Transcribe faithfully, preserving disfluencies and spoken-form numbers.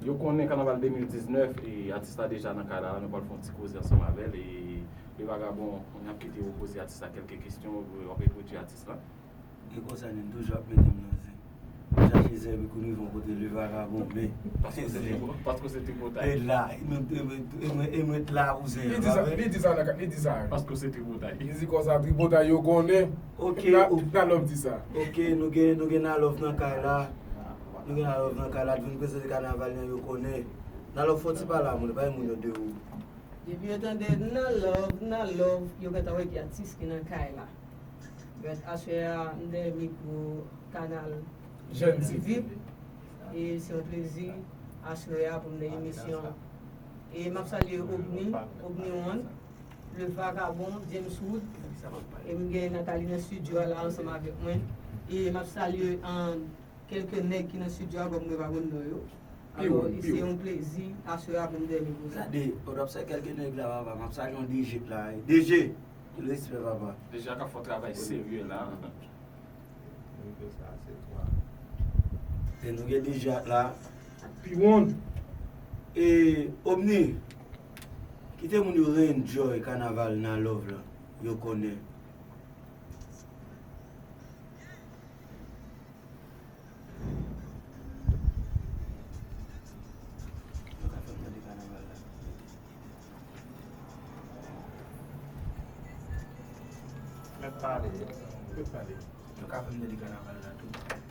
Yo konnen kanaval de mil diznèf e atis la deja nan kay la, la nou pral fè yon ti koze ansanm avè l e Le Vagabond, n ap kite w poze atis la kèlke kesyon, w ap entwodui atis la. E konsa, nèg toujou ap mete m nan zen. M chache zen epi kou m rive yon kote, Le Vagabond, men. Paske w se tribotay. Paske w se tribotay. E la, e mwen, e mwen, e mwen, e mwen t la pou zen an, pa vre? Li di sa nan ka, li di sa. Paske w se tribotay. Li di konsa, tribotay yo konnen. Ok, Nalòv di sa. Ok, nou gen, nou gen Nalòv nan kay la. Nou gen Nalòv nan kay la, t vin prezante kanaval nan yo konnen. Nalòv fè yon ti pale a moun, bay moun yo de ou. Depi yo tande Nalòv, Nalòv, yo gentan wè ki atis ki nan kay la. But aswè a, m dèyè mikwo Kanal Jèn T V. E se yon plezi aswè a pou m nan emisyon. E m ap salye Ogni, Ogni One, Le Vagabond, James Wood. E m gen Nathalie nan estidyo a la ansanm avèk mwen. E m ap salye an kèlke nèg ki nan estidyo a, bon, mwen pa konn non yo. Alò, se yon plezi aswè a pou m dèyè mikwo sa. Gade, pandan w ap salye kèlke nèg la, papa, m ap salye yon D J la. D J, anpil respè, papa. D J a k ap fè yon travay serye la. E nou gen D J la. P one. E Omni, kite moun yo re-enjoy kanaval Nalòv la. Yo konnen. Yo ka fè m tande kanaval la. Mèt pale, mèt pale. Yo ka fè m tande kanaval la tou.